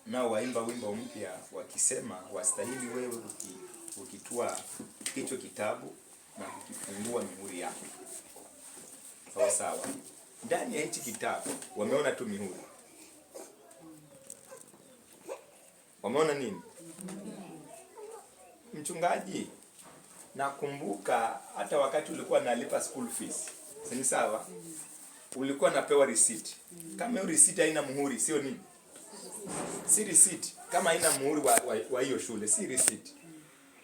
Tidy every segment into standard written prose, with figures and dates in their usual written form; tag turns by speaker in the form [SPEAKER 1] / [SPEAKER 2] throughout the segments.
[SPEAKER 1] Nao waimba wimbo mpya wakisema, wastahili wewe ukitwaa hicho kitabu na kukifungua mihuri yake. Sawa sawa. Ndani ya hichi kitabu wameona tu mihuri. Wameona nini? Mchungaji, nakumbuka hata wakati ulikuwa nalipa school fees. Si sawa? Ulikuwa napewa receipt. Kama hiyo receipt haina muhuri, sio nini? Si receipt. Kama haina muhuri wa hiyo shule, si receipt.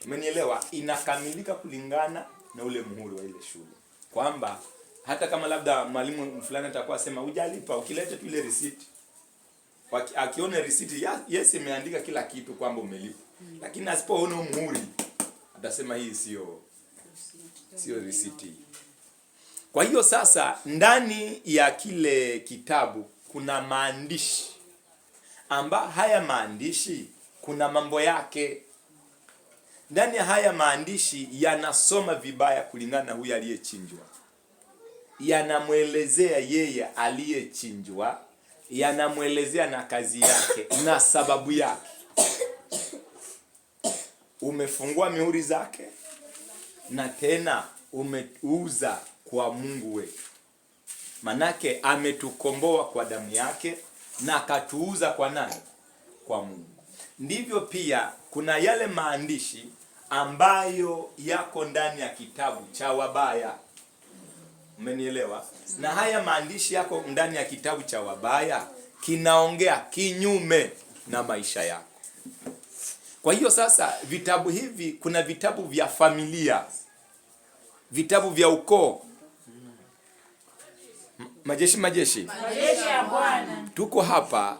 [SPEAKER 1] Umenielewa? Inakamilika kulingana na ule muhuri wa ile shule. Kwamba hata kama labda mwalimu fulani atakuwa sema hujalipa, ukileta tu ile receipt. Akiona receipt, yes, imeandika kila kitu kwamba umelipa. Lakini asipoona muhuri atasema hii sio receipt. Kwa hiyo sasa ndani ya kile kitabu kuna maandishi amba haya maandishi kuna mambo yake. Ndani ya haya maandishi yanasoma vibaya kulingana na huyu aliyechinjwa. Yanamwelezea yeye aliyechinjwa, yanamwelezea na kazi yake na sababu yake. Umefungua mihuri zake na tena umeuza kwa Mungu wetu. Manake ametukomboa kwa damu yake na akatuuza kwa nani? Kwa Mungu. Ndivyo pia kuna yale maandishi ambayo yako ndani ya kitabu cha wabaya. Umenielewa? Na haya maandishi yako ndani ya kitabu cha wabaya kinaongea kinyume na maisha yako. Kwa hiyo sasa vitabu hivi, kuna vitabu vya familia, vitabu vya ukoo. Majeshi, majeshi,
[SPEAKER 2] majeshi ya Bwana.
[SPEAKER 1] Tuko hapa